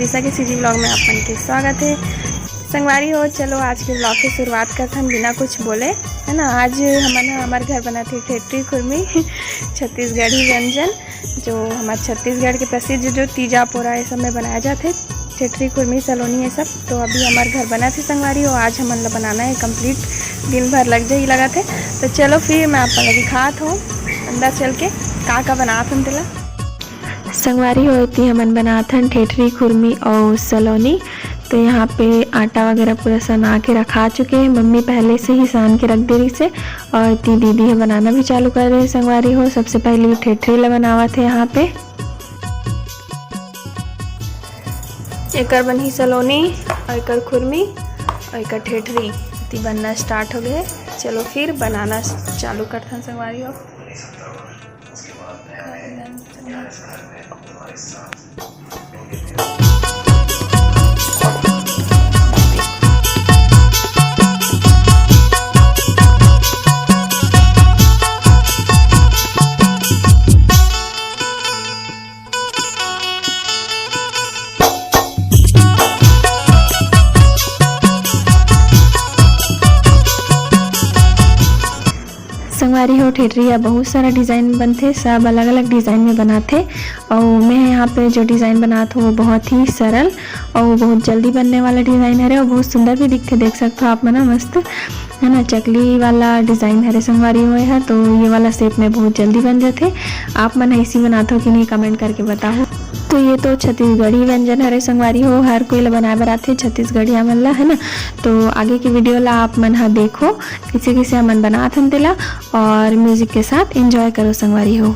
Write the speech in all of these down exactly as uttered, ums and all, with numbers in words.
जैसा कि CG blog में आप मन के स्वागत है। संगवारी हो, चलो आज के ब्लॉग के शुरुआत करथन बिना कुछ बोले, है ना। आज हमन ह, हमर घर बनाथे ठेठरी खुरमी, छत्तीसगढ़ी व्यंजन, जो हमारे छत्तीसगढ़ के प्रसिद्ध जो तीजा पोरा ये सब में बनाया जाथे, ठेठरी खुरमी सलोनी ये सब। तो अभी हमार घर बनाथे संगवारी हो, आज हमन ला बनाना है कंप्लीट, दिन भर लग जाही लगत है। तो चलो फिर मैं आप मन ला दिखात हूँ अंदर चल के का का बनात हन तेला। संगवारी हो, एती हमन बनात हन ठेठरी, खुरमी अउ सलोनी। तो यहाँ पे आटा वगैरह पूरा सना के रखा चुके हैं, मम्मी पहले से ही सान के रख दे रही से। और एती दीदी ह बनाना भी चालू कर दे संगवारी हो। सबसे पहले ठेठरी ला बनावत है यहाँ पे। एकर बनही सलोनी, और एकर खुरमी, और एकर ठेठरी। एती बनना स्टार्ट हो गए। चलो फिर बनाना चालू करथन संगवारी हो। संगवारी हो, ठेठरी ह बहुत सारा डिजाइन में बनथे, सब अलग-अलग डिजाइन में बनाथे। अउ मैं यहाँ पे जो डिजाइन बनात हूँ, वो बहुत ही सरल अउ बहुत जल्दी बनने वाला डिजाइन हरे अउ बहुत सुंदर भी दिखथे। देख सकत हो आप मन ह, मस्त है ना, चकली वाला डिजाइन हरे संगवारी हो। ये ह तो ये वाला शेप में बहुत जल्दी बन जाथे। आप मन ह इसी बनात हो कि नहीं, कमेंट करके बताओ। तो ये तो छत्तीसगढ़ी व्यंजन हरे संगवारी हो, हर कोई ला बनाए बर आथे छत्तीसगढ़िया मन ला, है ना। तो आगे के वीडियो ला आप मन ह देखो, किसे किसे हमन बनात हन तेला, और म्यूजिक के साथ एंजॉय करो संगवारी हो।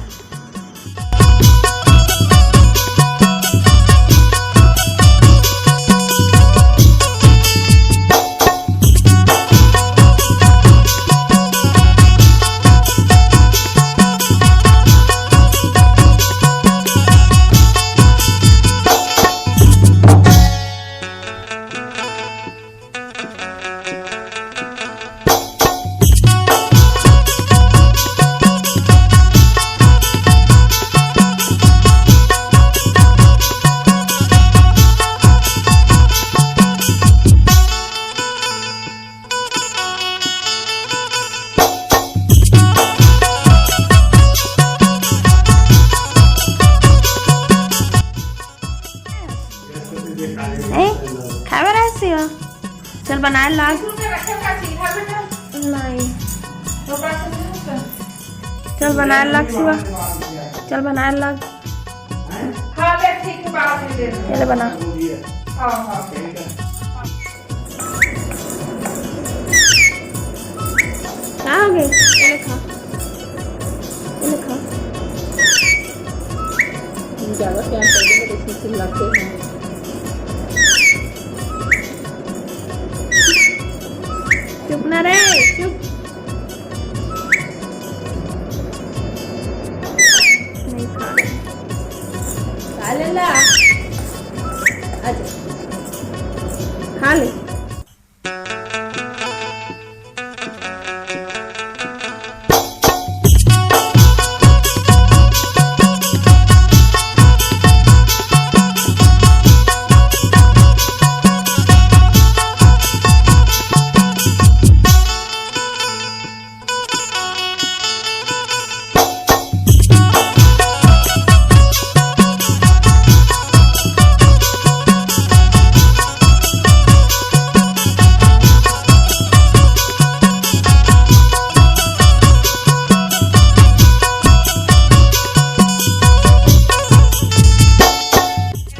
ए, खाए बर आए हस? चल बनाए लाग। नहीं। चल बनाए लाग शिवा। चल बनाए लाग। हाँ, ले ठीक है, बाद में दे दो। ये ले बना। हाँ, हाँ, ठीक है। का हो गए? ये ले खा। ये ले खा। ज्यादा प्यार कर देंगे तो इसमें चिल्लाते हैं। चुप ना रहे, चुप। नहीं खा रहे। खा ले ला। आजा। खा ले।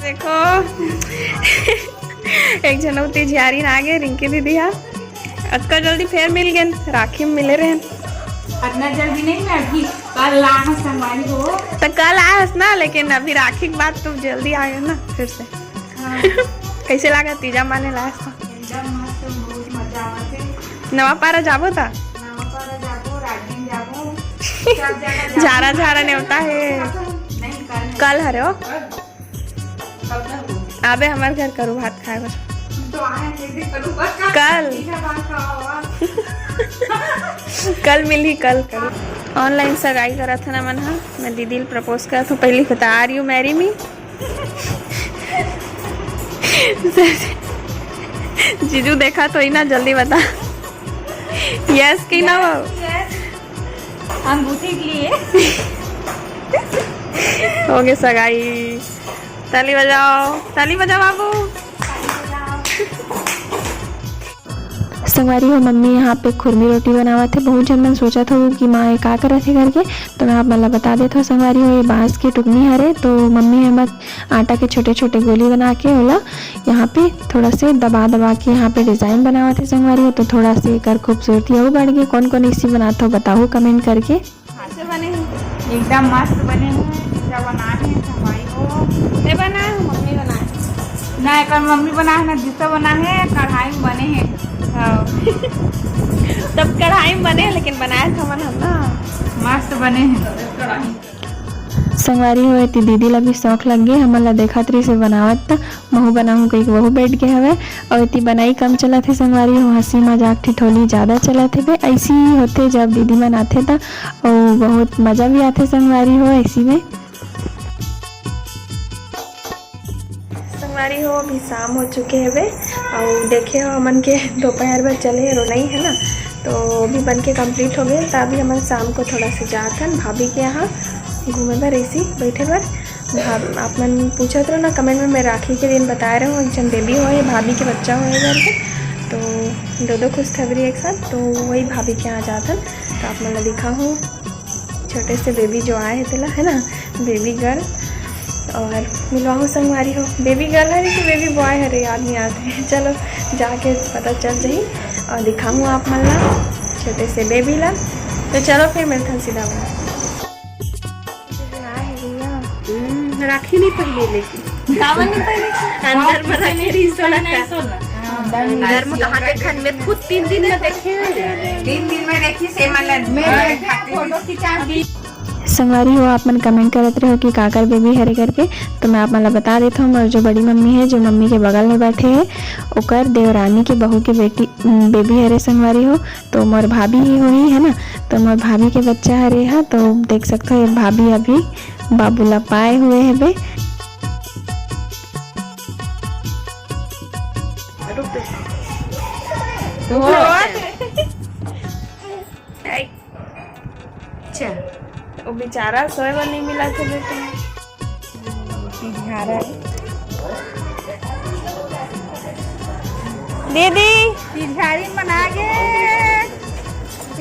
देखो, एक झन उती झियारी ना आगे, रिंकी दीदी हा। अतका जल्दी फेर मिल गेन, राखी में मिले रहेन। अतना जल्दी नहीं, मैं अभी कल आए हूँ संगवारी हो। तो कल आए हस ना, लेकिन अभी राखी के बाद तू जल्दी आ गए ना फिर से। हाँ। कैसे लागा तीजा माने लाए हस तो? एकदम मस्त, बहुत मजा आवत है। नवा पारा जाबो ता? नवा पारा जाबो, राजिम जाबो, सब जगह जाबो। झारा झारा नेवता है। नहीं, कल है। कल हरे हो? कब? आबे हमर घर करू भात खाए बर। तो आए हैं, दीदी, करू भात खा। कल। ठीक है, भात खाओ, हाँ। कल मिलही, कल करू। ऑनलाइन सगाई करत हन हमन ह। मैं दीदी ल प्रपोज करत हूँ, पहली बता, are you marry me? जीजू देखा तो ही ना, जल्दी बता। यस कि ना हो? अंगूठी के लिए। हो गए सगाई। ताली बजाओ, ताली बजाओ बाबू। संगवारी हो, मम्मी यहाँ पे खुरमी रोटी बनावत हे। बहुत झन मन सोचत हो कि माँ ये का करत हे करके, तो मैं आप मन ला बता देत हो संगवारी हो, ये बांस के टुकनी हरे, तो मम्मी हे मत आटा के छोटे-छोटे गोली बना के ओला यहाँ पे थोड़ा से दबा दबा के यहाँ पे डिजाइन बनावत हे संगवारी हो, तो थोड़ा से एकर खूबसूरती अउ बढ़ गे। कौन कौन इसी बनात हो बताओ कमेंट करके। कैसे बने हैं? एकदम मस्त बने हैं, जीजा बनाए हैं, संगवारी हो। नहीं बनाए हो, मम्मी बनाए। ना, एकर मम्मी बनाए ना, जीजा बनाए हैं, कढ़ाई में बने हैं। हाँ। तब कढ़ाई में बने हैं, लेकिन बनाए तो हमन हम ना। मस्त बने हैं। संगवारी हो, एती दीदी ला भी शौक लग गे, हमन ला देखत रहिस हे बनावत, त महू बनाहूँ कहिके वहू बैठ गे हवय। अउ एती बनाई कम चलत हे संगवारी हो, हंसी मजाक ठिठोली ज्यादा चलत हे बे। ऐसी ही होथे जब दीदी मन आथे त, अउ बहुत मजा भी आथे संगवारी हो ऐसी में। संगवारी हो, अभी शाम हो चुके हवे, अउ देखे हो हमन के दोपहर बर चले हे रोनई, है ना, तो अभी बन के complete हो गए। त अभी हमन शाम को थोड़ा सा जात हन भाभी के यहाँ घूमे बर, ऐसी बैठे बर। भाभ-, आप मन पूछत रहो ना कमेंट में, मैं राखी के दिन बताए रहो, एक जन बेबी होए, भाभी के बच्चा होए करके, तो दो दो खुश खबरी एक साथ, तो वही भाभी के यहाँ जात हन, तो आप मन ला दिखाहूँ। छोटे से बेबी जो आए हे तेला, है ना, बेबी गर्ल। और मिलवाहूँ संगवारी हो, बेबी गर्ल हरे कि बेबी बॉय हरे, याद नहीं आते। चलो, जाके पता चल जाही और दिखाहूँ आप मन ला छोटे से बेबी ला। तो चलो फिर मिलथन सीधा वहाँ। हम्म, राखी नहीं पहने लेकिन। कावन नहीं पहने? अंदर में रखे रही सोना का। अंदर में कहाँ के खन में खुद तीन दिन में देखे। तीन दिन में देखी से मतलब मैं फोटो खिंचा दी। संगवारी हो, आप मन कमेंट करत रहो कि काकर बेबी हरे करके, तो मैं आप मन ला बता देत हूँ, मोर जो बड़ी मम्मी है, जो मम्मी के बगल में बैठे है, ओकर देवरानी के बहू के बेटी, बेबी हरे संगवारी हो। तो मोर भाभी ही होही, है ना, तो मोर भाभी के बच्चा हरे हा। तो देख सकते हो, ये भाभी अभी बाबू ला पाए हुए है बे। तो अच्छा, वो बेचारा सोए बर नहीं मिला था बेटा। तिजहारा है। दीदी। तिजहारी मना गे।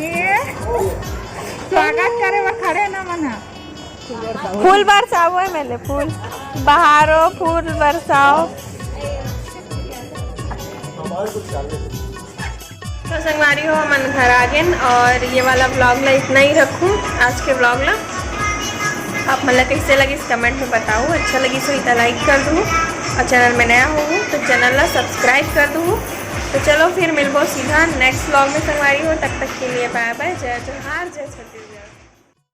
ये स्वागत करे बर खड़े ना मन ह। फूल बरसाओ है मैंने, फूल बहारो, फूल बरसाओ। तो संगवारी हो, हमन घर आ गेन और ये वाला vlog ला इतना ही रखूँ। आज के vlog ला आप मन ला कैसे लगिस कमेंट में बताओ, अच्छा लगिस होही त लाइक कर दू और चैनल में नया हो तो चैनल ला सब्सक्राइब कर दू। तो चलो फिर मिलबो सीधा नेक्स्ट vlog में संगवारी हो, तब तक के लिए बाय बाय, जय जोहार, जय छत्तीसगढ़।